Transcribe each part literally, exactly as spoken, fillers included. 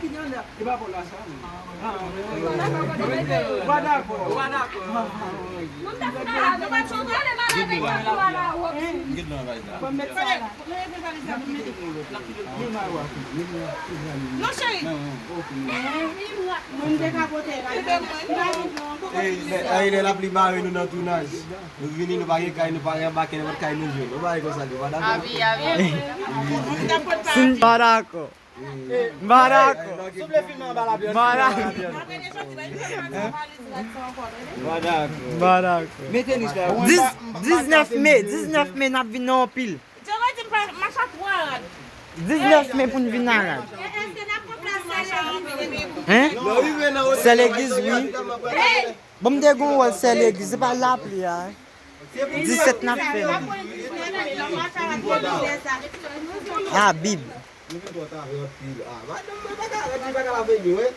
E pa pou la sa, non. Ou pa dakò. Ou pa dakò. Non, cheri. Ay, lè lapli bare nou nan tounaj. Nou vini, nou pa gen kay, nou pa gen anba, kenpòt kay nou jwenn. Nou pa gen konsa, nou pa dakò. Avi, avi. Si m pa dakò. M pa dakò. M pa dakò. M pa dakò. Dis-, diznèf me, diznèf me, n ap vin nan anpil. Djero di m pa mache a twa rad. Diznèf me pou n vin nan rad. Hein? Sè legliz, wi. Bon, m te gon wòl sè legliz, se pa lapli a, hein? Disèt n ap fè. A, Bib. Nou vin twò ta vre anpil. Ah, madanm mwen pa ka, li pa ka lave men, wè.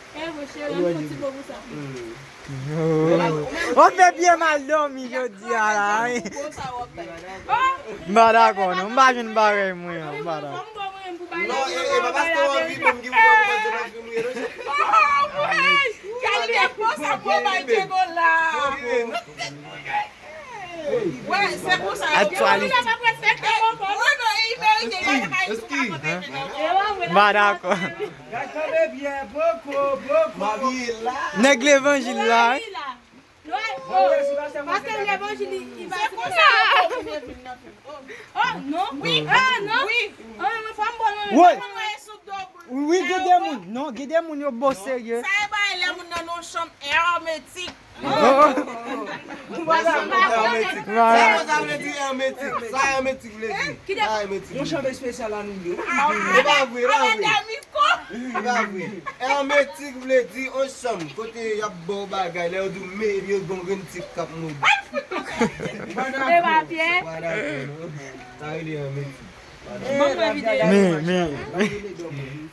Ou fè byen mal dòmi jodi a la, wi. M pa dakò, non. M pa jwenn bagay mwen an, m pa dakò. Non, e, e pa paske w anvi menm ki pou fè w panse nan fim ou ye, non, chè. Kalite bon sa pou bay Djego la. Wè, se pou sa. Aktyalite. M pa dakò. Nèg levanjil la, wi. Paske levanjil li, li pa. Se pou sa. Oh, non. Wi. Ah, non. Wi. Ah, non, fò m bon, non. Wi. Wi, gen de moun. Non, gen de moun yo bo serye. Sa e bay lè moun nan yon chanm èmetik. Èmetik. Sa sa vle di èmetik? Sa èmetik vle di? Sa èmetik vle di? Yon chanm espesyal a nou yo. E pa vre, e pa vre. E pa vre. Èmetik vle di yon chanm kote y ap ba w bagay, lè yo di w men, epi yo gen yon grenn tik k ap mouri. E pa pyè. Sa rele èmetik. Men, men.